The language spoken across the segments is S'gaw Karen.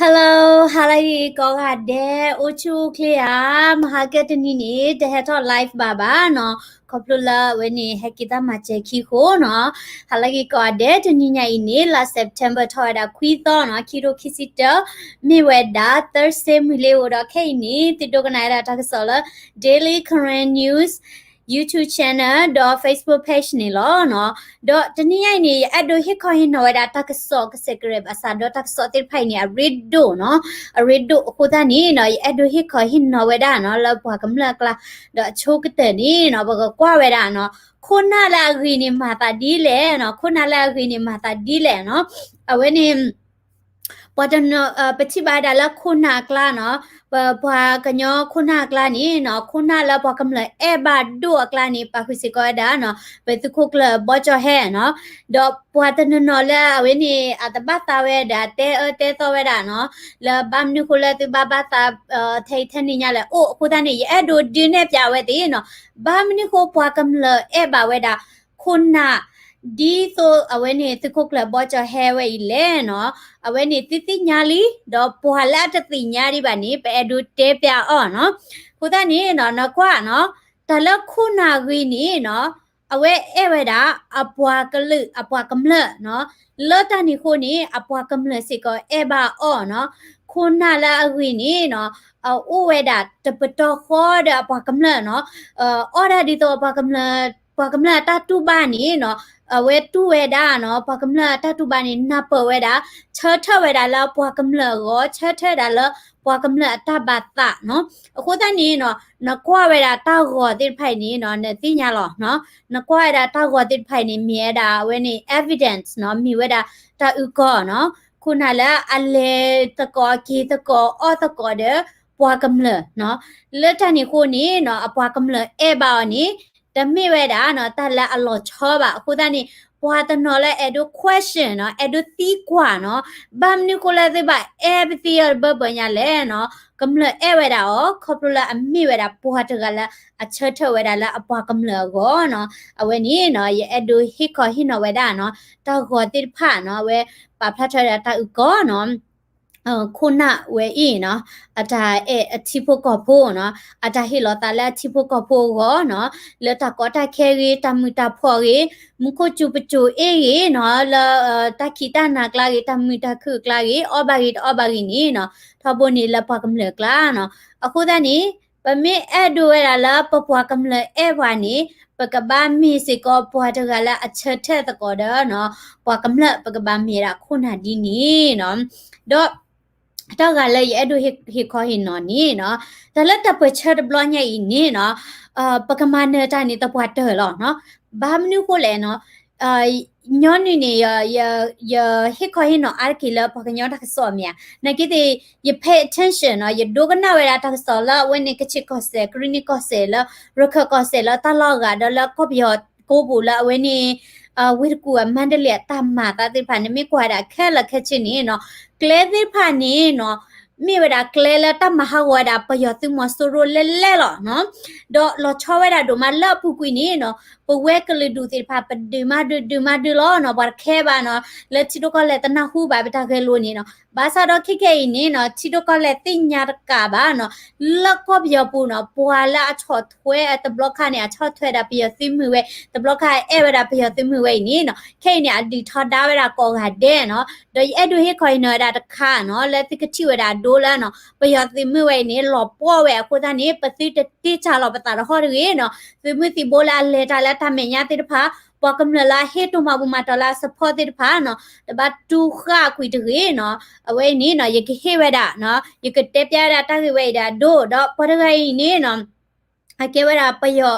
Hello, ဟါလၢအဂ့ၤကိးဂၤဒဲး, အိၣ်ဆူၣ်အိၣ်ချ့ဧါ. မဟါကတနံၤန့ၣ် တဟဲထီၣ် live ဘၣ်ဘၣ်နီၤ, ခီဖျိလၢအဝဲန့ၣ် ဟဲက့ၤတၢ်မၤစၢၤခံဃိနီၤ. ဟါလၢအဂ့ၤကိးဂၤဒဲး, တနံၤညါအံၤန့ၣ် လါ September ထီၣ်ဝဲဒၣ်ခွံသီနီၤ, ခံထိခံဆံတၢ, မ့ၢ်ဝဲဒၣ် Thursday မုၢ်လ့ၤဧိၤဒီး ခဲအံၤန့ၣ် သုဒိကနၣ်ဝဲဒၣ်တၢ်ကစီၣ်လၢ Daily Karen News YouTube channel ဒီး Facebook page န့ၣ်လီၤနီၤ. ဒီးတနံၤညါအံၤန့ၣ် ယအဲၣ်ဒိးဟ့ၣ်ခီဟ့ၣ်နီၤဝဲဒၣ်တၢ်ကစီၣ်ကစဲးကရၢဘၣ်ဆၣ်ဒီးတၢ်ကစီၣ်သ့ၣ်တဖၣ်အံၤန့ၣ် အရ့ဒိၣ်နီၤ, အရ့ဒိၣ်အဃိသတးန့ၣ်နီၤ, ယအဲၣ်ဒိးဟ့ၣ်ခီဟ့ၣ်နီၤဝဲဒၣ်နီၤ လၢပှၤကမျၢၢ်အကျါ, ဒီးအဆိကတၢၢ်န့ၣ်နီၤ ပကကွၢ်ဝဲဒၣ်နီၤ, ခိၣ်နၢ်လၢအဂ့ၤန့ၣ်မၤသးဒ်လဲၣ်နီၤ, ခိၣ်နၢ်လၢအဂ့ၤန့ၣ်မၤသးဒ်လဲၣ်နီၤ. အဝဲန့ၣ် ပှၤတနီၤ ပထံၣ်ဘၣ်ဝဲဒၣ်လၢခိၣ်နၢ်အကျါနီၤ, ပပှၤကညီခိၣ်နၢ်အကျါန့ၣ်နီၤ, ခိၣ်နၢ်လၢပှၤကမျၢၢ်အဲၣ်ဘၣ်ဒိၣ်အကျါန့ၣ် ပာ်ဃုာ်စ့ၢ်ကီးဝဲဒၣ်နီၤ, ပသုးခိၣ်ကျၢၢ်ဘီကၠီၣ်ဟဲနီၤ. ဒီးပှၤတနီၤနီၤလၢအဝဲန့ၣ် အတဘၣ်သးဝဲဒၣ် တဲအၢတဲသီဝဲဒၣ်နီၤ, လၢဘၣ်မနုၤဃိလၢသုဘၣ်ဘၣ်သး ထဲအံၤထဲန့ၣ်ညါလဲၣ်. အိၣ်အဃိသတးန့ၣ် ယအဲၣ်ဒိးဒုးနဲၣ်ပၠးဝဲသ့ၣ်နီၤ, ဘၣ်မနုၤဃိပှၤကမျၢၢ်အဲၣ်ဘၣ်ဝဲဒၣ် ခိၣ်နၢ် ဒ်သိးအဝဲန့ၣ် သုးခိၣ်ကျၢၢ်ဘီကၠီၣ်ဟဲဝဲအံၤလဲၣ်နီၤ. အဝဲန့ၣ်သုသ့ၣ်ညါလံ, ဒီးပှၤလၢအတသ့ၣ်ညါဒံးဘၣ်န့ၣ် ပအဲၣ်ဒိးတဲပၠးအီၤနီၤ. အဃိသတးန့ၣ်နီၤ, နကွၢ်နီၤ, တၢ်လၢခိၣ်နၢ်ဂ့ၤန့ၣ်နီၤ, အဝဲအဲၣ်ဝဲဒၣ်အပှၤကလုာ်အပှၤကမျၢၢ်နီၤ. လၢတၢ်န့ၣ်အဃိန့ၣ် အပှၤကမျၢၢ်စ့ၢ်ကီးအဲၣ်ဘၣ်အီၤနီၤ. ခိၣ်နၢ်လၢအဂ့ၤန့ၣ်နီၤ, အအိၣ်ဝဲဒၣ်တပတီၢ်ဃီဒီးအပှၤကမျၢၢ်နီၤ, အီၣ်ဒၣ်ဒ်သိးပှၤကမျၢၢ် ပှၤကမျၢၢ်အတၢ်တူၢ်ဘၣ်န့ၣ်နီၤ, အဝဲတူၢ်ဝဲဒၣ်နီၤ, ပှၤကမျၢၢ်အတၢ်တူၢ်ဘၣ်န့ၣ် နၢ်ပၢၢ်ဝဲဒၣ်, ဆၢထၢၣ်ဝဲဒၣ်လၢပှၤကမျၢၢ်အဂီၢ်, ဆၢထၢၣ်ဒၣ်လၢပှၤကမျၢၢ်အတၢ်ဘၣ်သးနီၤ. အဃိသတးန့ၣ်နီၤ, နကွၢ်ဝဲဒၣ်တၢ်ဂီၤသ့ၣ်တဖၣ်အံၤန့ၣ်နီၤ, နသ့ၣ်ညါလီၤနီၤ. နကွၢ်ဝဲဒၣ်တၢ်ဂီၤသ့ၣ်တဖၣ်အံၤန့ၣ် မ့ၢ်ဝဲဒၣ်အဝဲန့ၣ် evidence နီၤ, မ့ၢ်ဝဲဒၣ်တၢ်အုၣ်ကီၤနီၤ. ခိၣ်နၢ်လၢအလဲၤသကိးက့ၤသကိးအီၣ်သကိးဒီး ပှၤကမျၢၢ်နီၤ. လၢတၢ်န့ၣ်အဃိန့ၣ်နီၤ, အပှၤကမျၢၢ်အဲၣ်ဘၣ်အီၤန့ၣ် တမ့ၢ်ဝဲဒၣ်နီၤ, တၢ်လၢအလီၤဆီဘၣ်. အဃိသတးန့ၣ် ပှၤတနီၤလၢအဲၣ်ဒိး question နီၤ, အဲၣ်ဒိးသံကွၢ်နီၤ, ဘၣ်မနုၤဃိလၢသုဘၣ်အဲၣ်ပသံအီၤတဘၢဘၢညါလဲၣ်နီၤ. ကမျၢၢ်အဲၣ်ဝဲဒၣ်အီၤ ခီဖျိလၢအမ့ၢ်ဝဲဒၣ်ပှၤတဂၤလၢအဆၢထၢၣ်ဝဲဒၣ်လၢအပှၤကမျၢၢ်အဂီၢ်နီၤ. အဝဲန့ၣ်နီၤ, ယအဲၣ်ဒိးဟ့ၣ်ခီဟ့ၣ်နီၤဝဲဒၣ်နီၤ, တၢ်ဂီၤသ့ၣ်တဖၣ်နီၤ, အဝဲပာ်ဖျါထီၣ်ဝဲဒၣ်တၢ်အုၣ်ကီၤနီၤ. ခိၣ်နၢ်ဝဲအံၤနီၤ, အတၢ်အဲၣ်အထံဖိကီၢ်ဖိနီၤ, အတၢ်ဟ့ၣ်လီၤသးလၢအထံဖိကီၢ်ဖိအဂီၢ်နီၤ, လၢတၢ်ကီတၢ်ခဲဂ့ၤ, တၢ်မုာ်တၢ်ဖှီၣ်ဂ့ၤ, မူခိၣ်စူၤပစိၤအ့ၣ်ဂ့ၤနီၤ, လၢတၢ်ခံးတၢ်နၤကျါဂ့ၤ, တၢ်မုာ်တၢ်ခုၣ်အကျါဂ့ၤ, အီၣ်ဘၣ်ဂ့ၤတအီၣ်ဘၣ်ဂ့ၤန့ၣ်နီၤ, ထီဘိန့ၣ်လၢပှၤကမျၢၢ်အကျါနီၤ. အဃိသတးန့ၣ် ပမ့ၢ်အဲၣ်ဒိးဝဲဒၣ်လၢပပှၤကမျၢၢ်အဲၣ်ပှၤန့ၣ်, ပကဘၣ်မ့ၢ်စ့ၢ်ကီးပှၤတဂၤလၢအဆၢထၢၣ်သကိးဒီးနီၤ, ပှၤကမျၢၢ် ပကဘၣ်မ့ၢ်ဝဲဒၣ်ခိၣ်နၢ်ဒ်န့ၣ်နီၤ. ဒီး တၢ်ဂၤလၢယအဲၣ်ဒိးဟ့ၣ်ခီဟ့ၣ်နီၤန့ၣ်နီၤ, တၢ်လၢတၢ်ပၢၢ်ဆၢတဘျီညါအံၤန့ၣ်နီၤ, ပကမၤနၢၤတၢ်န့ၣ်သပှၢ်တၢၢ်လီၤနီၤ. ဘၣ်မနုၤဃိလဲၣ်နီၤ, ညီနုၢ်န့ၣ် ယဟ့ၣ်ခီဟ့ၣ်နီၤအါတက့ၢ်လၢပှၤကညီတၢ်ကစီၣ်မ့ၢ်ဧါ, နာ်က့သ့ၣ် ယ pay attention နီၤ, ယဒိကနၣ်ဝဲဒၣ်တၢ်ကစီၣ်လၢအဝဲန့ၣ် ကချ့ၣ်ကီၢ်စဲၣ် ကရံၣ်နံၣ်ကီၢ်စဲၣ်လၢ ရခၢၣ်ကီၢ်စဲၣ်လၢတၢ်လီၢ်အဂၤ ဒီးလၢကီၢ်ပယီၤကိးပူၤလၢအဝဲန့ၣ် ဝ့ၢ်တကူၣ်အမါဒလ့ၣ်အတၢ်မၤသးသ့ၣ်တဖၣ်န့ၣ် မ့ၢ်ကွၢ်ဝဲဒၣ်ခဲလၢာ်ခဲဆ့န့ၣ်နီၤ, ကျဲသ့ၣ်တဖၣ်န့ၣ်နီၤ, မ့ၢ်ဝဲဒၣ်ကျဲလၢတၢ်မၤဟးဂီၤဝဲဒၣ်ပယီၤသုးမီၤစိရိၤလဲၣ်လဲၣ်လီၤနီၤ. ဒီးလီၤဆီဝဲဒၣ်ဒိၣ်မးလၢအပူၤကွံာ်န့ၣ်နီၤ, ပဝဲကလုာ်ဒူၣ်သ့ၣ်တဖၣ် ပဒုးမၤဒုး ဒုးမၤဒုးလီၤနီၤ, ပှၤတခဲဘၣ်နီၤ, လၢထံဒိၣ်ကီၢ်လဲၢ်တနၢ်ဟူဘၣ်ပတၢ်ဂဲၤလိာ်န့ၣ်နီၤ. ဘၣ်ဆၣ်ဒီးခဲခဲအံၤန့ၣ်နီၤ, ထံဒိၣ်ကီၢ်လဲၢ်သ့ၣ်ညါတကးဘၣ်နီၤ, လၢကီၢ်ပယီၤပူၤနီၤ, ပှၤလၢအဆီၣ်ထွဲတဘျီခါန့ၣ် အဆီၣ်ထွဲဒၣ်ပယီၤသုးမုၢ်ဝဲ, တဘျီခါအဲၣ်ဝဲဒၣ်ပယီၤသုးမုၢ်ဝဲအံၤန့ၣ်နီၤ, ခဲအံၤန့ၣ် အဒုးထီဒါဝဲဒၣ်ကိးဂၤဒဲးနီၤ. ဒီးယအဲၣ်ဒိးဟ့ၣ်ခီဟ့ၣ်နီၤဝဲဒၣ်တခါနီၤ, လၢသုကထံၣ်ဝဲဒၣ်အဒိလၢနီၤ, ပယီၤသုးမုၢ်ဝဲအံၤန့ၣ် လီၤပှီၢ်ဝဲအဃိသတးန့ၣ် ပသုတတ့ၢ်စၢ်လီၤပသးတဟီၣ်တဂ့ၤနီၤ. သုးမုၢ်သံၣ်ဘိလၢအလဲၤတၢ်လၢတၢ်မဲာ်ညါသ့ၣ်တဖၣ်, ပှၤကမျၢၢ်လၢအဟ့ၣ်တိၢ်မၤဘူၣ်မၤတီၤလၢအ support သ့ၣ်တဖၣ်နီၤ, တဘၣ်တူၢ်ဃာ်ကွံာ်တဂ့ၤနီၤ. အဝဲအံၤန့ၣ်နီၤ, ယကဟ့ၣ်ဝဲဒၣ်နီၤ, ယကတဲပျဲဝဲဒၣ်တၢ်ဂ့ၢ်ဝဲအံၤဒၣ်အဒိ, ဒီးပှၤတဂၤအံၤန့ၣ်နီၤ အကဲဝဲဒၣ် ပယီၤ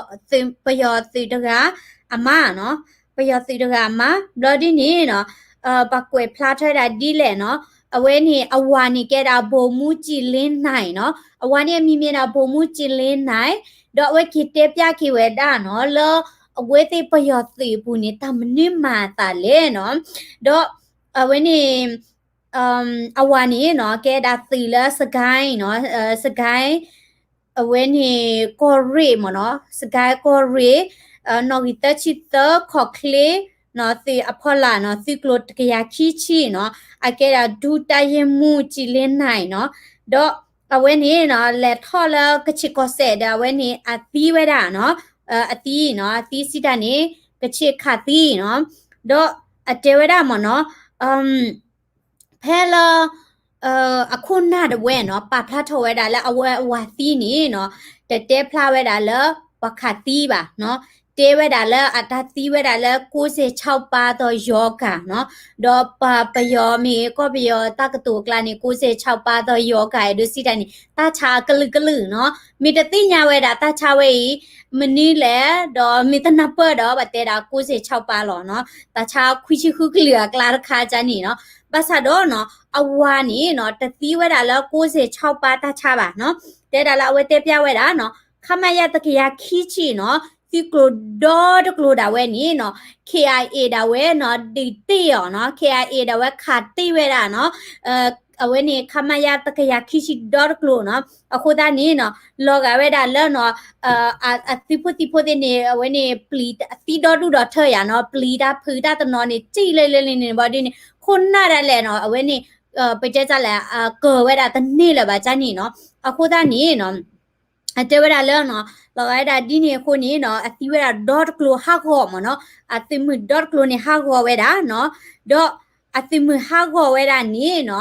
သုးတဂၤအမါနီၤ, ပယီၤသုးတဂၤအမါ, ဘျီဒ်န့ၣ်နီၤ, ပှၤကွဲးဖျါထီၣ်ဝဲဒၣ်ဒ်လဲၣ်နီၤ, အဝဲန့ၣ်အဝၤန့ၣ်ကဲဒၣ် ဗိုလ်မှူးကြည်လင်းနိုင်နီၤ, အဝၤန့ၣ်အမံၤမ့ၢ်ဒၣ် ဗိုလ်မှူးကြည်လင်းနိုင်, ဒီးအဝဲက့ၤတဲပျဲက့ၤဝဲဒၣ်နီၤ, လၢအဝဲသ့ၣ်ပယီၤသုးအပူၤန့ၣ် တၢ်မနုၤမၤအသးလဲၣ်နီၤ, ဒီးအဝဲန့ၣ် အဝၤန့ၣ်နီၤ ကဲဒၣ်သုးလၢ စစ်ကိုင်းနီၤ, စစ်ကိုင်း, အဝဲန့ၣ်ကီၢ်ရ့ၣ်မ့ၢ်နီၤ, စစ်ကိုင်းကီၢ်ရ့ၣ်, နီၣ်ဂံၢ်သၢဆံသၢ ခီၣ်ချ့, သုးအဖီလာ်နီၤ သုးကျိၤတကယၤခံဆံနီၤ အကဲဒၣ်ဒူတၢ်ယ့ၢ်မူကၠံလ့နၤနီၤ ဒီးအဝဲန့ၣ်နီၤ လဲၤထီၣ်လၢကဆ့ၣ်ကီၢ်စဲၣ်ဒီးအဝဲန့ၣ် အသံဝဲဒၣ်နီၤ အသံနီၤ အသံစံးတၢ်န့ၣ် ကဆ့ၣ်ခးသံနီၤ ဒီးအတဲဝဲဒၣ်မ့ၢ်နီၤ ဖဲလၢ အခိၣ်နၢ်တဝဲနီၤ ပာ်ဖျါထီၣ်ဝဲဒၣ်လၢအဝဲအဝၤသံန့ၣ်နီၤ တတဲဖျါဝဲဒၣ်လၢ ပှၤခးသံဘၣ်နီၤ တဲဝဲဒၣ်လၢအတၢ်သံဝဲဒၣ်လၢ ကိုးဆယ်ခြောက်ပါးသောရောဂါနီၤ ဒီးပှၤပယီၤမ့ၢ်ဂ့ၤ ကီၢ်ပယီၤတၢ်ကတိၤအကျါန့ၣ် ကိုးဆယ်ခြောက်ပါးသောရောဂါ အဲၣ်ဒိးစံးတၢ်န့ၣ် တၢ်ဆါအကလုာ်ကလုာ်နီၤ မ့ၢ်တသ့ၣ်ညါဝဲဒၣ်တၢ်ဆါဝဲအံၤ မနုၤလဲၣ် ဒီးမ့ၢ်တနၢ်ပၢၢ်ဒီး ဘၣ်တဲဒၣ် ကိုးဆယ်ခြောက်ပါးလီၤနီၤ တၢ်ဆါခွံဆံဃုကလုာ်အကျါတခါကန့ၣ်နီၤ ဘၣ်ဆၣ်ဒီးနီၤ အဝၤန့ၣ်နီၤ တသံဝဲဒၣ်လၢ ကိုးဆယ်ခြောက်ပါး တၢ်ဆါဘၣ်နီၤ တဲဒၣ်လၢအဝဲတဲပျၢ်ဝဲဒၣ်နီၤ ခမရ တကယၤခံဆံနီၤ သုးကျိၤဒီတကျိၤဒၣ်ဝဲန့ၣ်နီၤ ခ့ၣ်အါအ့ၣ် ဒၣ်ဝဲနီၤ ဒုးတ့ၢ်အီၤနီၤ ခ့ၣ်အါအ့ၣ် ဒၣ်ဝဲခးတ့ၢ်ဝဲဒၣ်နီၤ အဝဲန့ၣ် ခမရ တကယၤခံဆံဒီတကျိၤနီၤ အဃိသတးန့ၣ်နီၤ လီၤဂာ်ဝဲဒၣ်လၢနီၤ အသုးဖိသံၣ်ဖိသ့ၣ်န့ၣ် အဝဲန့ၣ် ပျံၤသံဒီဒူၣ်ဒီထၢယၤနီၤ ပျံၤတၢ်ဖုးတၢ်တနီၤန့ၣ် စံၣ်လၢလၢန့ၣ်န့ၣ် ဘၣ်ဒ်န့ၣ် ခိၣ်နၢ်ဒၣ်လဲာ်နီၤ အဝဲန့ၣ် ပတဲတၢ်လဲၣ် ကၢၤဝဲဒၣ်တန့ၢ်လၢၤဘၣ်ကန့ၣ်နီၤ အဃိသတးန့ၣ်နီၤ အတဲဝဲဒၣ်လၢနီၤ လီၤဂာ်ဝဲဒၣ်ဒ်န့ၣ်အဃိန့ၣ်နီၤ အသံဝဲဒၣ်ဒီတကျိၤဟးဂီၤမ့ၢ်နီၤ အသုးမုၢ်ဒီတကျိၤန့ၣ်ဟးဂီၤဝဲဒၣ်နီၤ ဒီးအသုးမုၢ်ဟးဂီၤဝဲဒၣ်န့ၣ်နီၤ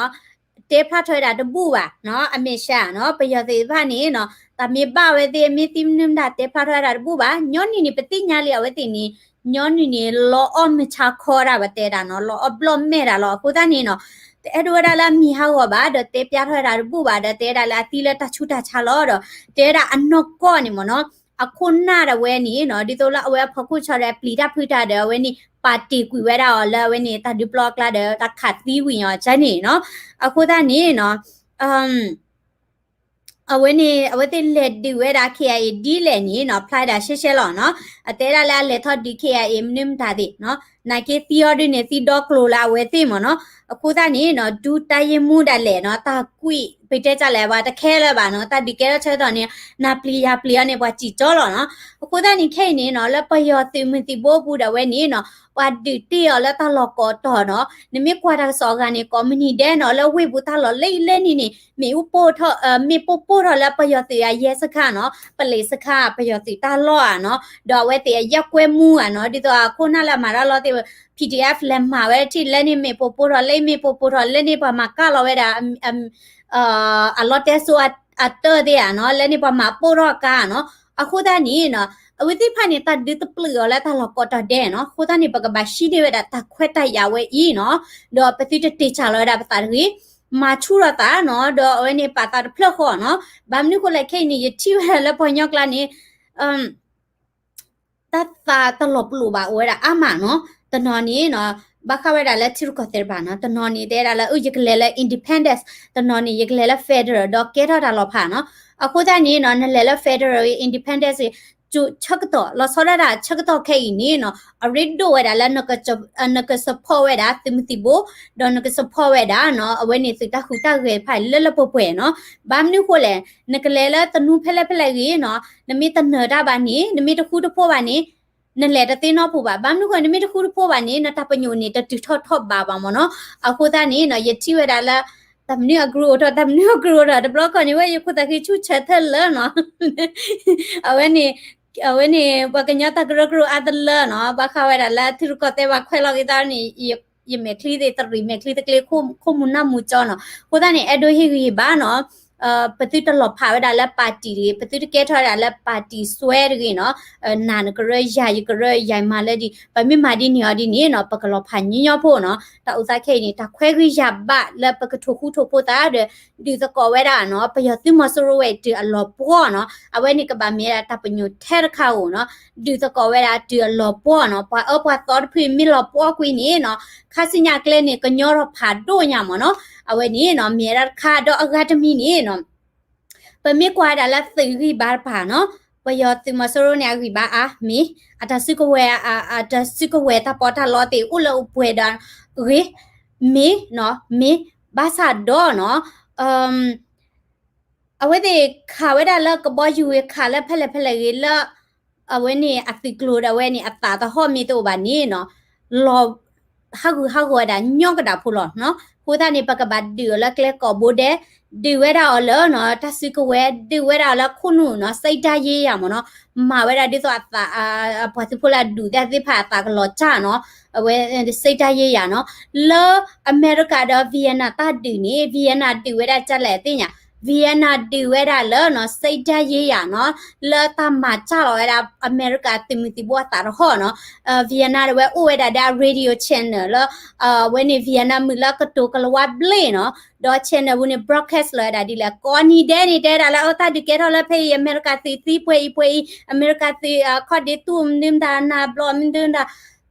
တဲဖျါထီၣ်ဝဲဒၣ်တဘူၣ်ဘၣ်နီၤ အမဲာ်ဆှးနီၤ ပယီၤသ့ၣ်တဖၣ်န့ၣ်နီၤ တၢ်မ့ၢ်ဘၣ်ဝဲသ့ၣ် မ့ၢ်သံမနုၤမတၤ တဲဖျါထီၣ်ဝဲဒၣ်တဘူၣ်ဘၣ် ညီနုၢ်န့ၣ် ပသ့ၣ်ညါလံ အဝဲသ့ၣ်န့ၣ် ညီနုၢ်န့ၣ် လီအီၣ်မုၢ်ဆါခီဒၣ် ပတဲဒၣ်နီၤ လီအီၣ်ဘျီၣ်မဲာ်ဒၣ်လီၤ အဃိသတးန့ၣ်နီၤ တအဲၣ်ဒိးဝဲဒၣ်လၢအမံၤဟးဂီၤဘၣ် ဒီးတဲပျၢ်ထီၣ်ဝဲဒၣ်တဘူၣ်ဘၣ် ဒီးတဲဝဲဒၣ်လၢအသံလၢတၢ်ဆူးတၢ်ဆါလီၤဒီး တဲဝဲဒၣ်အနီၢ်ကီၢ်န့ၣ်မ့ၢ်နီၤ အခိၣ်နၢ်ဒၣ်ဝဲန့ၣ်နီၤ ဒ်သိးလၢအဝဲအဖီခိၣ်ဆီဒီးအပျံၤတၢ်ဖုးတၢ်ဒီး အဝဲန့ၣ်ပာ်တ့ၢ်ကွံာ်ဝဲဒၣ်အီၤလၢအဝဲန့ၣ် တၢ်ဒုးပျီအကျါဒီး တၢ်ခးသံဝံၤညီကန့ၣ်နီၤ အဃိသတးန့ၣ်နီၤ အဝဲန့ၣ် အဝဲသ့ၣ်လဲၤဒုးဝဲဒၣ် ခ့ၣ်အါအ့ၣ် ဒ်လဲၣ်န့ၣ်နီၤ ဖျါဒၣ်ရှဲရှဲလီၤနီၤ အတဲဒၣ်လၢအလဲၤထီၣ်ဒုး ခ့ၣ်အါအ့ၣ် မနုၤမတၤသ့ၣ်နီၤ နာ်က့သံအီၤဒုးန့ၣ် သံဒီကျိၤလၢအဝဲသ့ၣ်မ့ၢ်နီၤ အဃိသတးန့ၣ်နီၤ ဒူတၢ်ယ့ၢ်မူဒၣ်လဲာ်နီၤ တၢ်ကွံာ် ပတဲတၢ်လဲၣ် ပှၤတခဲလၢာ်ဘၣ်နီၤ တၢ်ဒုးကဲထီၣ်ဆၢကတီၢ်န့ၣ် နၤပျံၤယၤပျံၤအီၤန့ၣ် ပှၤစံၣ်ကၠီလီၤနီၤ အဃိသတးန့ၣ် ခဲအံၤန့ၣ်နီၤ လၢပယီၤသုးမုၢ်သံၣ်ဘိပူၤဒၣ်ဝဲန့ၣ်နီၤ ပှၤဒုးတ့ၢ်အီၤလၢတၢ်လီၢ်ကိးတီၤနီၤ နမ့ၢ်ကွၢ်တၢ်ကစီၣ်အဂၤန့ၣ် ကိးမုၢ်နံၤဒဲးနီၤ လၢဝ့ၢ်ပူၤတၢ်လီၢ်လၢလၢန့ၣ်န့ၣ် မ့ၣ်အူပိၢ်ထီၣ် မ့ၣ်ပိၢ်ပိၢ်ထီၣ်လၢပယီၤသုးအရဲစခန်းနီၤ ပလံးစခန်း ပယီၤသုးတၢ်လီၢ်ဧါနီၤ ဒီးအဝဲသ့ၣ်အရပ်ကွက်မှူးဧါနီၤ ဒ်သိးအခိၣ်နၢ်လၢအမၤတၢ်လီၢ်သ့ၣ် PDF လဲၤမၤဝဲထံၣ်လၢန့ၣ် မ့ၣ်ပိၢ်ပိၢ်ထီၣ်လၢ မ့ၣ်ပိၢ်ပိၢ်ထီၣ်လၢန့ၣ် ပှၤမၤကၢ်လီၤဝဲဒၣ် အလီတဲစိအတၢၢ်သ့ၣ်ဧါနီၤ လၢန့ၣ်ပှၤမၤပိၢ်ထီၣ်ကါနီၤ အဃိသတးန့ၣ်နီၤ အဝဲသ့ၣ်တဖၣ်န့ၣ် တၢ်ဒုးတပျုာ်အီၤလၢတၢ်လီၢ်ကိးတီၤဒဲးနီၤ အဃိသတးန့ၣ် ပကဘၣ်ဟံးန့ၢ်ဝဲဒၣ်တၢ်ခွဲးတၢ်ယာ်ဝဲအံၤနီၤ ဒီးပသုတတ့ၢ်စၢ်လီၤဝဲဒၣ်ပသးတဂ့ၤ မၤဆူၣ်ထီၣ်သးနီၤ ဒီးအဝဲန့ၣ်ပာ်သးတဖျၢၣ်ဃီနီၤ ဘၣ်မနုၤဃိလဲၣ်ခဲအံၤန့ၣ် ယထံၣ်ဝဲဒၣ်လၢပှၤကညီကျါန့ၣ် တၢ်သးတလီၤပလိာ်ဘၣ်အိၣ်ဝဲဒၣ်အါမးနီၤ တနီၤန့ၣ်နီၤ ဘၣ်ဃးဝဲဒၣ်လၢထံရူၢ်ကီၢ်သဲးတဖၣ်နီၤ တနီၤန့ၣ် တဲဝဲဒၣ်လၢ အၢ ယကလဲၤလၢ independence တနီၤန့ၣ် ယကလဲၤလၢ federal ဒီးကဲထီၣ်တၢ်လီၤဖးနီၤ အဃိသတးန့ၣ်နီၤ နလဲၤလ� federal independence ဆၢကတီၢ် လီၤဆီဒၣ်တၢ်ဆၢကတီၢ်ခဲအံၤန့ၣ်နီၤ အရ့ဒိၣ်ဝဲဒၣ်လၢ နက support ဝဲဒၣ်သုးမုၢ်သံၣ်ဘိ ဒီးနက support ဝဲဒၣ်နီၤ အဝဲန့ၣ်သုးတၢ်ဟူးတၢ်ဂဲၤတဖၣ်လၢလၢပှဲၤပှဲၤနီၤ ဘၣ်မနုၤဃိလဲၣ် နကလဲၤလၢသနူဖဲလဲၣ်ဖဲလဲၣ်ဂ့ၤနီၤ နမ့ၢ်တနၢၤတၢ်ဘၣ်န့ၣ် နမ့ၢ်တဃူတဖိးဘၣ်န့ၣ် နလဲၤတသ့နီတပူၤဘၣ် ဘၣ်မနုၤဃိ နမ့ၢ်တဃူတဖိးဘၣ်န့ၣ် နတၢ်ပညိၣ်န့ၣ် တတုၤထီၣ်ထီၣ်ဘးဘၣ်မ့ၢ်နီၤ အဃိသတးန့ၣ်နီၤ ယထံၣ်ဝဲဒၣ်လၢ တၢ်မနုၤအကြိၢ်အိၣ်ထီၣ် တၢ်မနုၤအကြိၢ်အိၣ်ထီၣ် တဘျီခီန့ၣ် ဝဲယခိၣ်သးဃံဆူၣ်ဆၢထၢၣ်လၢနီၤ အဝဲန့ၣ် အဝဲန့ၣ် ပှၤကညီတၢ်ကရၢကရိအါတလၢနီၤ ဘၣ်ဃးဝဲဒၣ်လၢထံရူၢ်ကီၢ်သဲးဘၣ်ခွဲးလီၤက့ၤသးန့ၣ် ယမဲာ်ချံသ့ၣ်တရံး မဲာ်ချံတကျ့ ခိၣ်မူနၢ်မူကၠီနီၤ အဃိသတးန့ၣ် အဲၣ်ဒိးဟ့ၣ်ဂံၢ်ဟ့ၣ်ဘါနီၤ ပသုတလီၤဖးဝဲဒၣ်လၢ party တဂ့ၤ ပသုတကဲထီၣ်ဝဲဒၣ်လၢ party စွဲတဂ့ၤနီၤ နၤနကရၢ ယၤယကရၢ ယၤမၤလၢဒ် ပမ့ၢ်မၤဒ်န့ၣ်အီၤဒ်န့ၣ်နီၤ ပကလီၤဖးညီညီဖိနီၤ တၢ်အိၣ်သးခဲအံၤန့ၣ် တၢ်ခွဲးဂံၢ်ယၤဘၣ်လၢပကထိၣ်ဃူထိၣ်ဖိးသးဒီး ဒုးသကိးဝဲဒၣ်နီၤ ပယီၤသုးမီၤစိရိၤဝဲတုၤအလီၤပှီၢ်နီၤ အဝဲန့ၣ်ကဘၣ်မ့ၢ်ဝဲဒၣ်တၢ်ပညိၣ်ထဲတခါဧိၤနီၤ ဒုးသကိးဝဲဒၣ်တုၤအလီၤပှီၢ်နီၤ ပှၤအၢပှၤသီတဖုမ့ၢ်လီၤပှီၢ်ကွံာ်န့ၣ်နီၤ ခါဆူညါအကျဲန့ၣ် ကညီထီၣ်ဖးဒိၣ်ညါမ့ၢ်နီၤ အဝဲန့ၣ်နီၤ မ့ၢ်ဝဲဒၣ်တခါ ဒီးအဂၤတမံၤန့ၣ်နီၤ ပမ့ၢ်ကွၢ်ဝဲဒၣ်လၢသုးဂံၢ်ဘါတဖၣ်နီၤ ပယီၤသုးမီၤစိရိၤန့ၣ် အဂံၢ်ဘါအါမ့ၢ် အတၢ်စုကဝဲၤ အတၢ်စုကဝဲၤတၢ်ပီးတၢ်လီသ့ၣ်အိၣ်လၢအိၣ်ပှဲၤဒီးဂ့ၤ မ့ၢ်နီၤ မ့ၢ် ဘၣ်ဆၣ်ဒီးနီၤ အဝဲသ့ၣ်ခးဝဲဒၣ်လၢကဘီယူၤဂ့ၤ ခးလၢဖဲလဲၣ်ဖဲလဲၣ်ဂ့ၤလၢ အဝဲန့ၣ်အသုးကျိၤဒီးအဝဲန့ၣ် အသးသဟီၣ်မ့ၢ်တအိၣ်ဘၣ်န့ၣ်နီၤ လီၤ ဟးဂူာ်ဟးဂီၤဝဲဒၣ်ညီကဒၣ်ဖိလီၤနီၤ. အဃိသတးန့ၣ် ပကဘၣ်ဒုးအီၤလၢကျဲကိးဘိဒဲး, ဒုးဝဲဒၣ်အီၤလၢနီၤ တၢ်စုကဝဲၤ, ဒုးဝဲဒၣ်အီၤလၢခိၣ်နူာ်နီၤ စိတ်ဓာတ်ရေးရာ မ့ၢ်နီၤ. မၤဝဲဒၣ်ဒ်သိးအသး ပှၤသုးဖိလၢအဒုးတၢ်သ့ၣ်တဖၣ်အသးကလီၤစၢ်နီၤ, အဝဲ စိတ်ဓာတ်ရေးရာ နီၤ. လၢအမဲရကၤဒီး Vietnam တၢ်ဒုးန့ၣ် Vietnam ဒုးဝဲဒၣ်ကလဲၣ်သ့ၣ်ညါ, Vietnam ဒုးဝဲဒၣ်လၢနီၤ စိတ်ဓာတ်ရေးရာ နီၤ, လၢတၢ်မၤစၢ်လီၤဝဲဒၣ်အမဲရကၤသုးမုၢ်သံၣ်ဘိအသးတဟီၣ်နီၤ. Vietnam ဒၣ်ဝဲအိၣ်ဝဲဒၣ်ဒီးအ radio channel လၢ အဝဲန့ၣ် Vietnam မုၢ်လၢကတိၤကလၤဝါဘျ့ၣ်နီၤ, ဒီး channel ပူၤန့ၣ် broadcast လီၤဝဲဒၣ်ဒ်လဲၣ်, ကိးနံၤဒဲးန့ၣ် တဲဝဲဒၣ်လၢအတၢ်ဒုးကဲထီၣ်လၢဖဲအံၤ အမဲရကၤသုးသံပှဲၤအံၤပှဲၤအံၤ, အမဲရကၤသုးအခီၣ်ဒ့သူၣ်မနုၤမတၤနၢ်ဘျီမနုၤမတၤ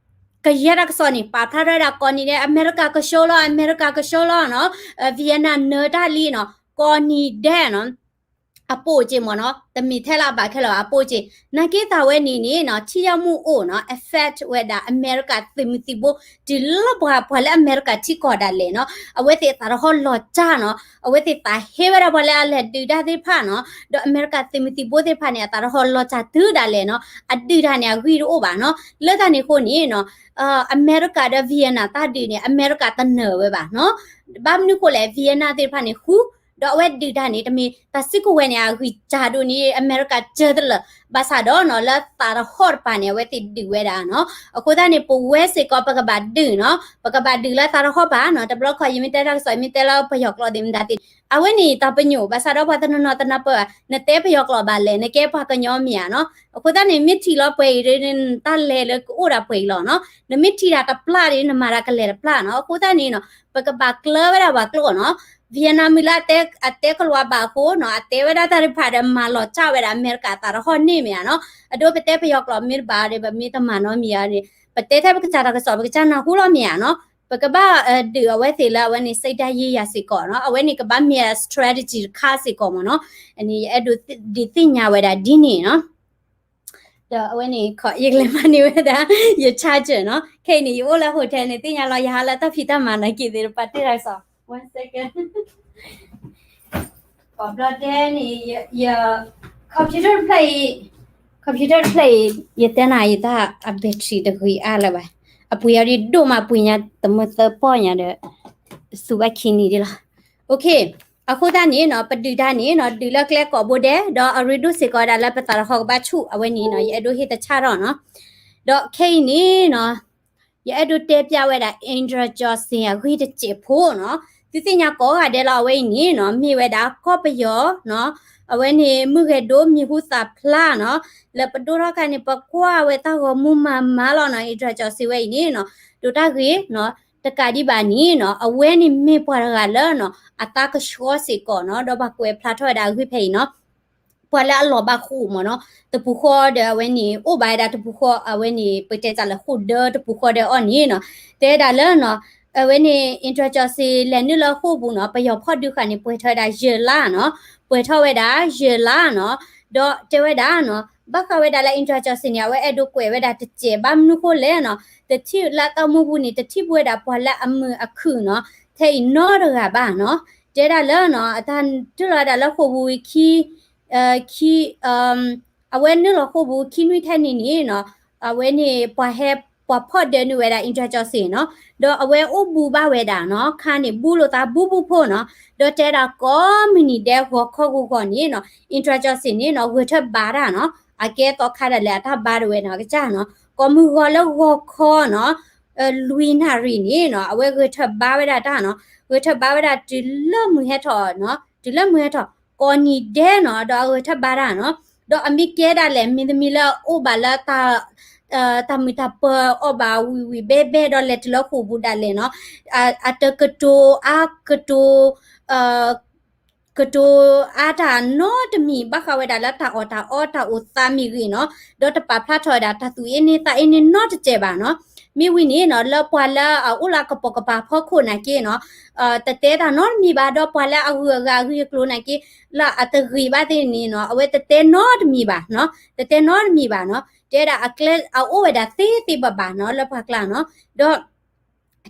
ကယဲၢ်တၢ်ကစီၣ်န့ၣ် ပာ်ဖျါထီၣ်ဝဲဒၣ်ကိးနံၤဒဲး အမဲရကၤကဆှီလီၤ အမဲရကၤကဆှီလီၤနီၤ, Vietnam နၢၤတၢ်လံနီၤ, ကိးနံၤဒဲးနီၤ. အပိၢ်က့မ့ၢ်နီၤ, တမ့ၢ်ထဲလၢအဘၣ်ခဲလၢာ်ဘၣ် အပိၢ်က့, နာ်က့တၢ်ဝဲန့ၣ်န့ၣ်နီၤ ထံယၢ်မူအိၣ်နီၤ affect ဝဲဒၣ်အမဲရကၤသုးမုၢ်သံၣ်ဘိ တုၤလၢပှၤ ပှၤလၢအမဲရကၤထံကီၢ်ဒၣ်လဲာ်နီၤ, အဝဲသ့ၣ်အသးတဟီၣ်လီၤစၢ်နီၤ, အဝဲသ့ၣ်သးဟ့ဝဲဒၣ်ပှၤလၢအလဲၤဒုးတၢ်သ့ၣ်တဖၣ်နီၤ, ဒီးအမဲရကၤသုးမုၢ်သံၣ်ဘိသ့ၣ်တဖၣ်န့ၣ် အသးတဟီၣ်လီၤစၢ်တုၤဒၣ်လဲာ်နီၤ, အဒုးတၢ်န့ၣ် အဂံၢ်တအိၣ်ဘၣ်နီၤ. လၢတၢ်န့ၣ်အဃိန့ၣ်နီၤ အမဲရကၤဒီး Vietnam တၢ်ဒုးန့ၣ် အမဲရကၤတနၢၤဝဲဘၣ်နီၤ. ဘၣ်မနုၤဃိလဲၣ် Vietnam သ့ၣ်တဖၣ်န့ၣ်ဃူ ဒီးအဝဲဒုးတၢ်န့ၣ် တမ့ၢ်တၢ်စုကဝဲၤန့ၣ် အဂံၢ်စၢ်ဒိၣ်န့ၣ် အမဲရကၤစၢၤတလၢာ်, ဘၣ်ဆၣ်ဒီးနီၤ လၢသးတဟီၣ်တပၤန့ၣ် အဝဲသ့ၣ်ဒုးဝဲဒၣ်နီၤ. အဃိသတးန့ၣ် ပဝဲစ့ၢ်ကီး ပကဘၣ်ဒုးနီၤ, ပကဘၣ်ဒုးလၢသးတဟီၣ်ပၤနီၤ. တဘျီခီ ယမ့ၢ်တဲတၢ်ကစီၣ် ယမ့ၢ်တဲလၢပယီၤကျိာ်သ့ၣ်မတၤသ့ၣ် အဝဲန့ၣ်တၢ်ပညိၣ်, ဘၣ်ဆၣ်ဒီးပှၤတနီၤနီၤတနၢ်ပၢၢ်ဘၣ်, နတဲပယီၤကျိာ်ဘၣ်လဲၣ်, နကဲပှၤကညီမ့ၢ်ဧါနီၤ. အဃိသတးန့ၣ် မ့ၢ်ထံၣ်လီၤပှဲၤအံၤ တၢ်လဲၤလၢကအိၣ်ဒၣ်ပှဲၤအံၤလီၤနီၤ. နမ့ၢ်ထံၣ်တၢ်တပျၢ်ဒီး နမၤတၢ်ကလဲၤတပျၢ်နီၤ. အဃိသတးန့ၣ်နီၤ ပကဘၣ်ကျၢၤဝဲဒၣ်ပှၤကျိာ်နီၤ. Vietnam မုၢ်လၢအတဲ အတဲကလၤဝါဘၣ်အဃိနီၤ အတဲဝဲဒၣ်တၢ်တဖၣ်ဒီး မၤလီၤစၢ်ဝဲဒၣ်အမဲရကၤအသးတဟီၣ်န့ၣ်မ့ၢ်ဧါနီၤ. အဒိပတဲပယီၤကျိာ်မ့ၢ်တဘၣ်ဒီး ပမ့ၢ်တမၤနီတမံၤဧါန့ၣ် ပတဲထဲပကစၢ်တၢ်ကစီၣ် ပကစၢ်နၢ်ဟူလီၤမ့ၢ်ဧါနီၤ. ပကဘၣ်ဒုးအဝဲသ့ၣ်လၢအဝဲန့ၣ် စိတ်ဓာတ်ရေးရာ စ့ၢ်ကီးနီၤ. အဝဲန့ၣ်ကဘၣ်မ့ၢ် strategy တခါစ့ၢ်ကီးမ့ၢ်နီၤ. အန့ၣ်ယအဲၣ်ဒိးဒုးသ့ၣ်ညါဝဲဒၣ်ဒ်န့ၣ်နီၤ. ဒီးအဝဲန့ၣ် ယကလဲၤမၤန့ၢ်ဝဲဒၣ် ယ charger နီၤ. ခဲအံၤန့ၣ် ယအိၣ်လၢ hotel န့ၣ် သ့ၣ်ညါလီၤ ယဟးလၢတၢ်ဖံးတၢ်မၤနာ်က့သ့ၣ်တဖၣ် တ့ၢ်တၢ်ကစီၣ် one second. ကိးဘျီဒဲးန့ၣ် ယ computer တဖျၢၣ်အံၤ computer တဖျၢၣ်အံၤ ယတဲနၤ ယတၢ်အ battery တဂ့ၤအါလၢၤဘၣ်. အပှ့ၤအီၤဒ်ဒိၣ်မး ပှ့ၤညါတမုာ်သၢပီၢ်ညါဒီး သူဘၣ်ခံနံၤဒ်လီၤ. OK, အဃိသတးန့ၣ်နီၤ ပဒုးတၢ်န့ၣ်နီၤ ဒုးလၢကျဲကိးဘိဒဲး ဒီးအရ့ဒိၣ်စ့ၢ်ကီးဝဲဒၣ်လၢပသးတဟီၣ်ကဘၣ်ဆူၣ် အဝဲန့ၣ်နီၤ ယအဲၣ်ဒိးဟ့ၣ်တၢ်ဆၣ်ထီၣ်နီၤ. ဒီးခဲအံၤန့ၣ်နီၤ ယအဲၣ်ဒိးတဲပျၢ်ဝဲဒၣ် Indira Joshi အဂ့ၢ်တစဲးဖိနီၤ. သုသ့ၣ်ညါကိးဂၤဒဲးလီၤ အဝဲအံၤန့ၣ်နီၤ မ့ၢ်ဝဲဒၣ်ကီၢ်ပယီၤနီၤ အဝဲန့ၣ် မုၢ်ဂဲၤဒိၣ်မံၤဟူသၣ်ဖျါနီၤ. လၢပဒိၣ်ထီၣ်ခါန့ၣ် ပကွၢ်ဝဲတၢ်ဂီၤမူမၤမၤလီၤနီၤ. Indira Joshi ဝဲအံၤန့ၣ်နီၤ ဒိးတၢ်ဂ့ၤနီၤ တကးဒံးဘၣ်န့ၣ်နီၤ အဝဲန့ၣ်မ့ၢ်ပှၤတဂၤလၢနီၤ အသးကဆှီစ့ၢ်ကီးနီၤ ဒီးပှၤကွဲးဖျါထီၣ်ဝဲဒၣ်အဂ့ၢ်ဖဲအံၤနီၤ ပှၤလၢအလီၤဘၣ်ဃိာ်မ့ၢ်နီၤ တပူၤဃီဒီးအဝဲန့ၣ် အိၣ်ဘၣ်ဝဲဒၣ်တပူၤဃီ အဝဲန့ၣ် ပတဲတၢ်လၢဃိာ်ဒၢတပူၤဃီဒီးအီၤန့ၣ်နီၤ တဲဝဲဒၣ်လၢနီၤ အဝဲန့ၣ် Indira Joshi လဲၤနုာ်လၢဃိာ်ပူၤနီၤ ပယီၤဖီၣ်ဒုးဃာ်န့ၣ် ပှဲၤထီၣ်ဝဲဒၣ်ယဲၢ်လါနီၤ ပှဲၤထီၣ်ဝဲဒၣ်ယဲၢ်လါနီၤ ဒီးတဲဝဲဒၣ်နီၤ ဘၣ်ဃးဝဲဒၣ်လၢ Indira Joshi န့ၣ် အဝဲအဲၣ်ဒိးကွဲးဝဲဒၣ်တစဲး ဘၣ်မနုၤဃိလဲၣ်နီၤ တထံၣ်လၢအတၢ်အိၣ်မူပူၤန့ၣ် တထံၣ်ဘူးဝဲဒၣ်ပှၤလၢအမုာ်အခုၣ်နီၤ ထဲအံၤနီတဂၤဘၣ်နီၤ တဲဒၣ်လၢနီၤ အတၢ်တုၤလီၤဝဲဒၣ်လၢဃိာ်ပူၤဝံၤခံ ခံ အဝဲနုာ်လီၤဃိာ်ပူၤခံနွံထဲန့ၣ်န့ၣ်နီၤ အဝဲန့ၣ်ပှၤဟဲ ပှၤဖီၣ်ဒၢနုာ်ဝဲဒၣ် Indira Joshi နီၤ ဒီးအဝဲအိၣ်ဘူးဘၣ်ဝဲဒၣ်နီၤ ခါန့ၣ် ဘူးလိာ်သးဘူးဘူးဖိနီၤ ဒီးတဲဒၣ်ကိးမုၢ်နံၤဒဲးဂီၤခီဂီၤဂီၤန့ၣ်နီၤ Indira Joshi န့ၣ်နီၤ ဂဲၤထၢၣ်ဘါတၢ်နီၤ အကဲသီခါဒၣ်လဲာ်အတၢ်ဘါဒၣ်ဝဲနီၤ အကစၢ်နီၤ ကိးမုၢ်ဂီၤလၢဂီၤခီနီၤ လွံၢ်နၣ်ရံၣ်န့ၣ်နီၤ အဝဲဂဲၤထၢၣ်ဘါဝဲဒၣ်တၢ်နီၤ ဂဲၤထၢၣ်ဘါဝဲဒၣ်တုၤလၢမုၢ်ဟဲထီၣ်နီၤ တုၤလၢမုၢ်ဟဲထီၣ် ကိးနံၤဒဲးနီၤ ဒီးအဂဲၤထၢၣ်ဘါတၢ်နီၤ ဒီးအမ့ၢ်ကဲဒၣ်လဲာ် မ့တမ့ၢ်လၢအအိၣ်ဘၣ်လၢ တၢ်မုာ်တၢ်ပၢၤအီၣ်ဘၣ်ဝံၣ်ဝံၣ်ဘဲဘဲဒီးလဲၤတုၤလၢဃိာ်ပူၤဒၣ်လဲာ်နီၤ အတကတိၤအါကတိၤ ကတိၤအါတၢ်နီတမံၤ ဘၣ်ဃးဝဲဒၣ်လၢတၢ်အီၣ်တၢ်အီတၢ်အိၣ်သးမ့ၢ်ဂ့ၤနီၤ ဒီးတပာ်ဖျါထီၣ်ဝဲဒၣ်တၢ်သူၣ်အ့န့သးအ့န့နီတစဲးဘၣ်နီၤ မ့ၢ်ဝံၤန့ၣ်နီၤ လၢပှၤလၢအအိၣ်လၢအကပိာ်ကပၤဖီခိၣ်နာ်က့နီၤ တတဲတၢ်နီတမံၤဘၣ် ဒီးပှၤလၢအဂုၤအဂၤအဂ့ၢ်အကျိၤနာ်က့ လၢအတဂ့ၤဘၣ်သ့ၣ်န့ၣ်နီၤ အဝဲတတဲနီတမံၤဘၣ်နီၤ တတဲနီတမံၤဘၣ်နီၤ တဲဒၣ်အကျဲအအိၣ်ဝဲဒၣ်သ့သ့ဘၣ်ဘၣ်နီၤ လၢပှၤကျါနီၤ ဒီး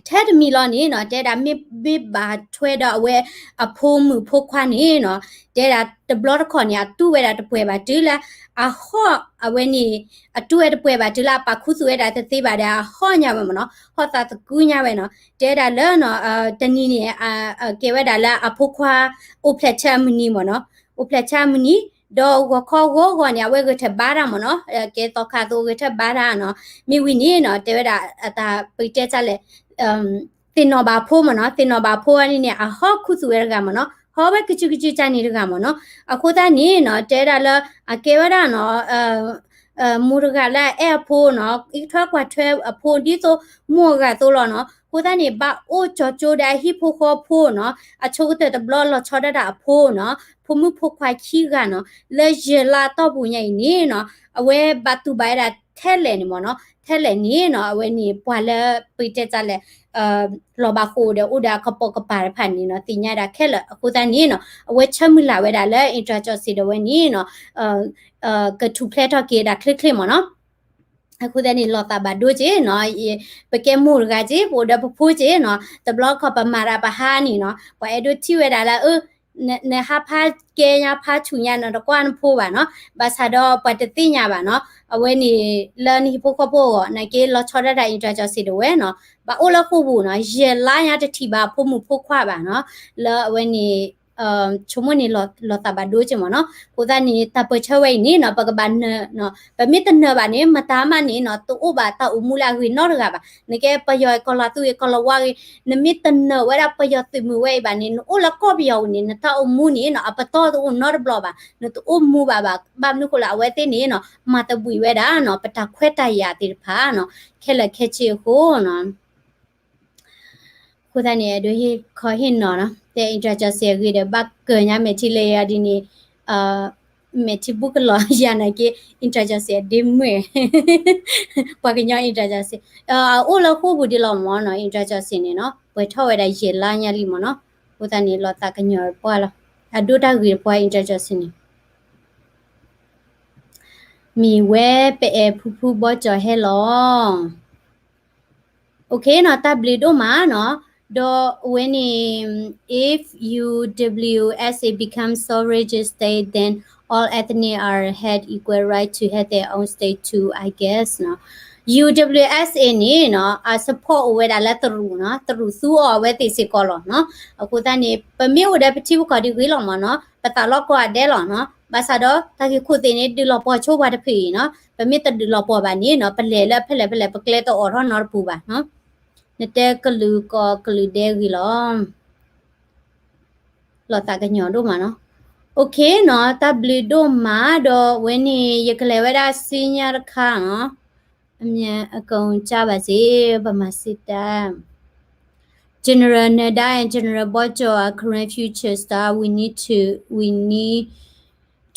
ထဲတမံၤလီၤန့ၣ်နီၤ တဲဒၣ်မ့ၢ် မ့ၢ်ဘၣ်ထွဲဒီးအဝဲအဖိမုၣ်ဖိခွါန့ၣ်နီၤ တဲဒၣ်တဘျီတခီၣ်န့ၣ် အတူၢ်ဝဲဒၣ်တပှဲၤဘၣ်တုၤလၢ အဟီၣ်အဝဲန့ၣ် အတူၢ်ဝဲတပှဲၤဘၣ်တုၤလၢအပာ်ခူသူၣ်ဝဲဒၣ်တသ့ဘၣ်ဒီး အဟီၣ်ညါဝဲမ့ၢ်နီၤ ဟီၣ်သးသကုညါဝဲနီၤ တဲဒၣ်လၢ တနံၤန့ၣ် ကဲဝဲဒၣ်လၢအဖိခွါ အိၣ်ဖျဲၣ်ဆၢအမုၢ်နံၤမ့ၢ်နီၤ အိၣ်ဖျဲၣ်ဆၢအမုၢ်နံၤ ဒီးဂီၤခီဂီၤဂီၤန့ၣ် အဝဲဂဲၤထၢၣ်ဘါတၢ်မ့ၢ်နီၤ ကဲသီခါအသိးဂဲၤထၢၣ်ဘါတၢ်နီၤ မ့ၢ်ဝံၤန့ၣ်နီၤ တဲဝဲဒၣ်အတၢ်ပကတဲတၢ်လဲၣ် သ့ၣ်နီၣ်ဘၣ်ဖိမ့ၢ်နီၤ သ့ၣ်နီၣ်ဘၣ်ဖိအန့ၣ်န့ၣ် အဟီၣ်ခူသူၣ်ဝဲတဂၤမ့ၢ်နီၤ ဟီၣ်ဝဲကစုကစုကၢ်န့ၣ်တဂၤမ့ၢ်နီၤ အဃိသတးန့ၣ်နီၤ တဲဒၣ်လၢ အကဲဝဲဒၣ်နီၤ မိၢ်တဂၤလၢအအဲၣ်အဖိနီၤ အံးထွဲကွၢ်ထွဲအဖိဒ်သိးမိၢ်အဂၤသိးလီၤနီၤ အဃိသတးန့ၣ် ဘၣ်အိၣ်ကၠီၤကၠိဒီးအဟံၣ်ဖိဃီဖိနီၤ အဆိကတၢၢ်တဘျီလီၤဆီဒၣ်တၢ်အဖိနီၤ ဖိမုၣ်ဖိခွါခံဂၤနီၤ လၢယဲၢ်လါအတီၢ်ပူၤညါအံၤန့ၣ်နီၤ အဝဲဘၣ်တူၢ်ဘၣ်ဝဲဒၣ်ထဲလဲၣ်န့ၣ်မ့ၢ်နီၤ ထဲလဲၣ်န့ၣ်နီၤ အဝဲန့ၣ်ပှၤလၢပကတဲတၢ်လဲၣ် လီၤဘၣ်ဃိဒီးအိၣ်ဒီးအကပိာ်ကပၤတဖၣ်န့ၣ်နီၤ သ့ၣ်ညါဒၣ်ခဲလၢာ် အဃိသတးန့ၣ်နီၤ အဝဲဆၢမုၢ်လၢ်ဝဲဒၣ်လၢ အ့ၣ်တြၤကၠီၣ်စ့ၣ်ဒီးဝဲန့ၣ်နီၤ ကထူၣ်ဖျဲးထီၣ်က့ၤဒၣ်ချ့ချ့မ့ၢ်နီၤ အဃိသတးန့ၣ် လီၤသးဘၣ်ဒိက့ၤနီၤ ပကဲမိၢ်တဂၤက့ၤ ပအိၣ်ဒီးပဖိက့ၤနီၤ တဘျီခီပမၤတၢ်ပဟါန့ၣ်နီၤ ပှၤအဲၣ်ဒိးထံၣ်ဝဲဒၣ်လၢ နဟးဖးကဲညါဖးဆူၣ်ညါ နတကွၢ်နဖိဘၣ်နီၤ ဘၣ်ဆၣ်ဒီးပှၤတသ့ၣ်ညါဘၣ်နီၤ အဝဲန့ၣ် လၢနဟံၣ်ဖိဃီဖိအဂီၢ် နာ်က့လီၤဆီဒၣ်တၢ် အ့ၣ်တြၤကၠီၣ်စ့ၣ်ဒီးဝဲနီၤ ဘၣ်အိၣ်လၢဃိာ်ပူၤနီၤ ယဲၢ်လါညါတထံၣ်ဘၣ်ဖိမုၣ်ဖိခွါဘၣ်နီၤ လၢအဝဲန့ၣ် ဆိကမိၣ်န့ၣ်လီၤသးဘၣ်ဒိက့ၤမ့ၢ်နီၤ အဃိသတးန့ၣ် တၢ်ပၢၢ်ဆၢဝဲအံၤန့ၣ်နီၤ ပကဘၣ်နၢၤ ပမ့ၢ်တနၢၤဘၣ်န့ၣ် မတၤမးန့ၣ်နီၤ တအိၣ်ဘၣ်တၢ်အိၣ်မူလၢအဂ့ၤနီတဂၤဘၣ် နကဲပယီၤကီၢ်လီၤသူအံၤ ကီၢ်လီၤဝါအံၤ နမ့ၢ်တနၢၤဝဲဒၣ်ပယီၤသုးမုၢ်ဝဲအံၤဘၣ်န့ၣ် နအိၣ်လၢကီၢ်ပယီၤပူၤန့ၣ် နတၢ်အိၣ်မူန့ၣ်နီၤ အပတီၢ်တအိၣ်နီတဘျီဘၣ် နတအိၣ်မူဘၣ်ဘၣ် ဘၣ်မနုၤဃိလၢအဝဲသ့ၣ်န့ၣ်နီၤ မၤသဘှံးဝဲဒၣ်နီၤ ပတၢ်ခွဲးတၢ်ယာ်သ့ၣ်တဖၣ်နီၤ ခဲလၢာ်ခဲဆ့အဃိနီၤ အဃိသတးန့ၣ် အဒိဟ့ၣ်ခီဟ့ၣ်နီၤနီၤ တဲ အ့ၣ်တြၤကၠီၣ်စ့ၣ်အဂ့ၤဒီး ဘၣ်ကၢၤညါမဲာ်ထံလၢယၤဒ်န့ၣ် မဲာ်ထံဘူကလီၤယၤနာ်က့ အ့ၣ်တြၤကၠီၣ်စ့ၣ် အဒ့မုၣ် ပှၤကညီ အ့ၣ်တြၤကၠီၣ်စ့ၣ် အအိၣ်လၢဃိာ်ပူၤဒ်လီၤမ့ၢ်နီၤ အ့ၣ်တြၤကၠီၣ်စ့ၣ်န့ၣ်နီၤ ပှဲၤထီၣ်ဝဲဒၣ်ယဲၢ်လါညါလံမ့ၢ်နီၤ အဃိသတးန့ၣ် လီၤသးကညီၤပှၢ်လီၤ အဒိတၢ်ဂ့ၤပှၤ အ့ၣ်တြၤကၠီၣ်စ့ၣ်န့ၣ် မ့ၢ်ဝဲပအဲၣ်ဖုဖုဘီကၠီၣ်ဟဲလီၤ OK နီၤ တၢ်ဘျုးဒိၣ်မးနီၤ ဒီးအဝဲန့ၣ် if U W S A becomes sovereign state, then all ethnic are had equal right to have their own state too, I guess နီၤ U W S A န့ၣ်နီၤ အ support အိၣ်ဝဲဒၣ်လၢတရူးနီၤ တရူးသူအီၤအဝဲသ့ၣ်စ့ၢ်ကီးလီၤနီၤ အဃိသတးန့ၣ် ပမ့ၢ်အိၣ်ဒီးပထံပကီၢ်ဒ်ဂ့ၤလီၤမ့ၢ်နီၤ ပသးလီၤကီၢ်အဒဲလီၤနီၤ ဘၣ်ဆၣ်ဒီးတၢ်ဂ့ၢ်ခိၣ်သ့ၣ်န့ၣ် ဒုးလီၤပှီၢ်ဆိပှၤတဖုအံၤနီၤ ပမ့ၢ်တဒုးလီၤပှီၢ်ဘၣ်န့ၣ်နီၤ ပလဲၤလၢဖဲလဲၣ်ဖဲလဲၣ် ပကျဲတအိးထီၣ်နီတပူၤဘၣ်နီၤ နတဲကလုာ်ကီၢ်ကလုာ်ဒဲဂ့ၤလီၤ လီၤသးကညီၤဒိၣ်မးနီၤ OK နီၤ တၢ်ဘျုးဒိၣ်မးဒီးဝဲန့ၣ် ယကလဲၤဝဲဒၣ်စံညါတခါနီၤ အမြဲအကုန်ကြပါစေ ဗမာစစ်တပ် General Nada and General ဘီကၠီၣ် are current future star. We need to, we need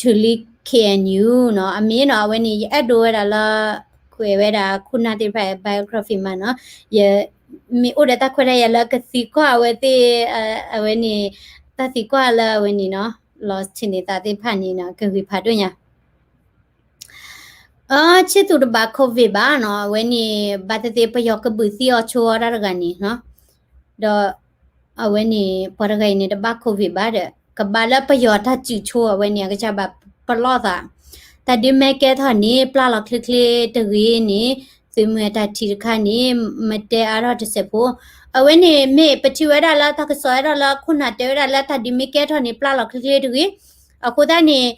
to lead K N U နီၤ အမ့ၢ်နီၤ အဝဲန့ၣ် ယအဲၣ်ဒိးဝဲဒၣ်လၢ ကွဲးဝဲဒၣ်ခိၣ်နၢ်သ့ၣ်တဖၣ် biography မးနီၤ ယ မ့ၢ်အိၣ်ဒီးတၢ်ခွဲးတၢ်ယာ်လၢကသံကွၢ်အဝဲသ့ၣ် အဝဲန့ၣ် တၢ်သံကွၢ်လၢအဝဲန့ၣ်နီၤ လီၤဆံးန့ၢ်သးသ့ၣ်တဖၣ်န့ၣ်နီၤ ကဂ့ၤဖးဒိၣ်ညါ အၢ ဆံၣ်သူးတဘၣ် COVID ဘၣ်နီၤ အဝဲန့ၣ် ဘၣ်သ့ၣ်သ့ၣ် ပယီၤကဘုးသံအီၤဆိအီၤတၢ်တဂၤန့ၣ်နီၤ ဒီး အဝဲန့ၣ် ပှၤတဂၤအံၤန့ၣ် တဘၣ် COVID ဘၣ်ဒီး ကဘၣ်လၢပယီၤတၢ်စုးဆိအဝဲန့ၣ် အကစၢ်ဘၣ်ပလီၢ်သး တၢ်ဒုးမ့ၢ်ကဲထီၣ်န့ၣ် ပျၢ်လီၤချ့ချ့တဂ့ၤန့ၣ် သုးမုၢ်အတၢ်ထံၣ်တခါန့ၣ် မတဲအါထီၣ်တစဲးဖိ အဝဲန့ၣ်မ့ၢ်ပထံၣ်ဝဲဒၣ်လၢတၢ်ကစီၣ်အဲၣ်ဒိးလၢခိၣ်နၢ်တဲဝဲဒၣ်လၢတၢ်ဒုးမ့ၢ်ကဲထီၣ်န့ၣ် ပျၢ်လီၤချ့ချ့တဂ့ၤ အဃိသတးန့ၣ်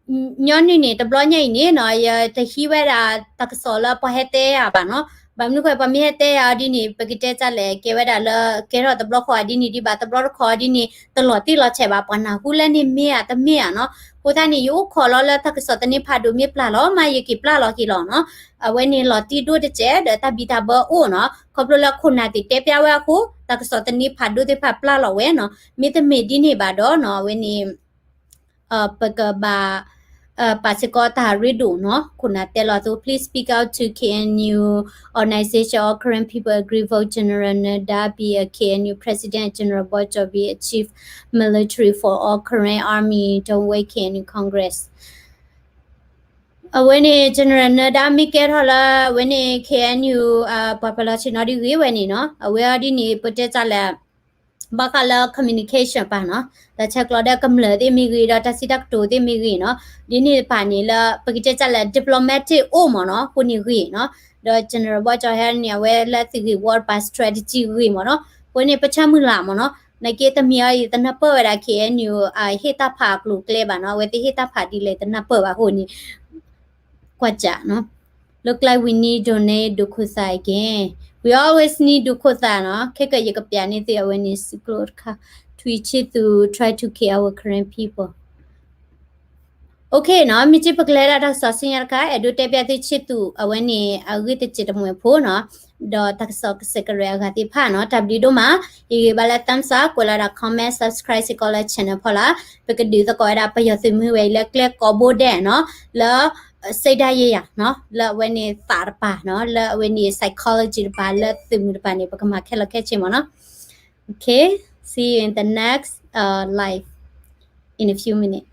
ညီနုၢ်န့ၣ် တဘျီညါအံၤန့ၣ်နီၤ ယတဟံးဝဲဒၣ်တၢ်ကစီၣ်လၢပှၤဟဲတဲယၤဘၣ်နီၤ ဘၣ်မနုၤဃိ ပှၤမ့ၢ်ဟဲတဲယၤအီၤဒ်န့ၣ် ပကတဲတၢ်လဲၣ် ကဲဝဲဒၣ်လၢ ကဲထီၣ်တဘျီဃီအီၤဒ်န့ၣ်ဒံးဘၣ် တဘျီတခီအီၤဒ်န့ၣ် တလီၤတံၢ်လီၤဆဲးဘၣ် ပှၤနၢ်ဟူလၢန့ၣ်မ့ၢ်ဧါတမ့ၢ်ဧါနီၤ အဃိသတးန့ၣ် ယအိၣ်ခိးလီၤလၢတၢ်ကစီၣ်သန့ဖးဒိၣ်မ့ၢ်ပျၢ်လီၤမး ယက့ၤပျၢ်လီၤက့ၤလီၤနီၤ အဝဲန့ၣ်လီၤတံၢ်ဒိၣ်တစဲးဒီးတၢ်ဘံၣ်တၢ်ဘၢအိၣ်နီၤ ခီဖျိလၢခိၣ်နၢ်သ့ၣ်တဲပျၢ်ဝဲအဃိ တၢ်ကစီၣ်သန့ဖးဒိၣ်သ့ၣ်တဖၣ်ပျၢ်လီၤဝဲနီၤ မ့တမ့ၢ်ဒ်န့ၣ်ဘၣ်ဒီးနီၤ အဝဲန့ၣ် ပကဘၣ် ပာ်စ့ၢ်ကီးတၢ်ရ့ဒိၣ်နီၤ ခိၣ်နၢ်တဲလီၤအသိး Please speak out to K N U organization, all Karen people agree, vote General Nada be a K N U president, General ဘီကၠီၣ် be a chief military for all Karen army, don't wait K N U Congress. အဝဲန့ၣ် General နၢၤဒါမ့ၢ်ကဲထီၣ်လၢ အဝဲန့ၣ် K N U ပှၤပၢၤလီၢ်ဆ့ၣ်နီၤဒ်ဂ့ၤဝဲန့ၣ်နီၤ, အဝဲအီၤဒ်န့ၣ် ပတဲတၢ်လဲၣ် ဘၣ်ဃးလၢ communication ပၢ်နီၤ, တၢ်ဆဲးကျိးဒီးကမျၢၢ်သ့ၣ်မ့ၢ်ဂ့ၤ ဒီးတၢ်စံးတၢ်ကတိၤသ့ၣ်မ့ၢ်ဂ့ၤနီၤ, ဒ်န့ၣ်တဖၣ်န့ၣ်လၢ ပကတဲတၢ်လဲၣ် diplomatic အိၣ်မ့ၢ်နီၤ, အဃိန့ၣ်ဂ့ၤနီၤ, ဒီး General ဘီကၠီဟဲန့ၣ် အဝဲလၢသုးဂ့ၢ်ဝီတပၤ strategy ဂ့ၤမ့ၢ်နီၤ, အဃိန့ၣ် ပဆၢမုၢ်လၢ်မ့ၢ်နီၤ, နာ်က့တမံၤအံၤ တနၢ်ပၢၢ်ဝဲဒၣ် K N U ဟ့ၣ်တၢ်ဖးအကျိၤအကျဲဘၣ်နီၤ, အဝဲသ့ၣ်ဟ့ၣ်တၢ်ဖးဒ်လဲၣ်တနၢ်ပၢၢ်ဘၣ်အဃိန့ၣ် ကွၢ်စးနီၤ. Look like we need donate ဒိၣ်ခိၣ်သၣ် again. We always need ဒိၣ်ခိၣ်သၣ်နီၤ. ခဲကယကပျးန့ၢ်သုအဝဲန့ၣ် စုကျိတခါ, ထွံၣ်ဆံသူ try to care our Karen people. Okay နီၤ, မ့ၢ်က့ပကလဲၤဒၣ်တၢ်ကစီၣ်ဆူညါတခါ, အဲၣ်ဒိးတဲပျးသုဆံသူ အဝဲန့ၣ် အဂ့ၢ်တစဲးတမှဲၤဖိနီၤ, ဒီးတၢ်ကစီၣ်ကစဲးကရၢအဂၤသ့ၣ်တဖၣ်နီၤ, တၢ်ဘျုးဒိၣ်မး, ယဂ့ၤဘၣ်လၢ thumbs up, ကွဲးလီၤဒၣ် comment, subscribe စ့ၢ်ကီးလၢ channel ဖီလာ်, ပကဒုးသကိးဝဲဒၣ်ပယီၤသုးမုၢ်ဝဲအံၤလၢကျဲကိးဘိဒဲးနီၤ, လၢ စိတ်ဓာတ်ရေးရာ နီၤ, လၢအဝဲန့ၣ်သးတပၤနီၤ, လၢအဝဲန့ၣ် psychology တပၤ, လၢသုးမုၢ်တပၤန့ၣ် ပကမၤခဲလၢာ်ခဲဆ့မ့ၢ်နီၤ. Okay, see you in the next uh, live in a few minutes.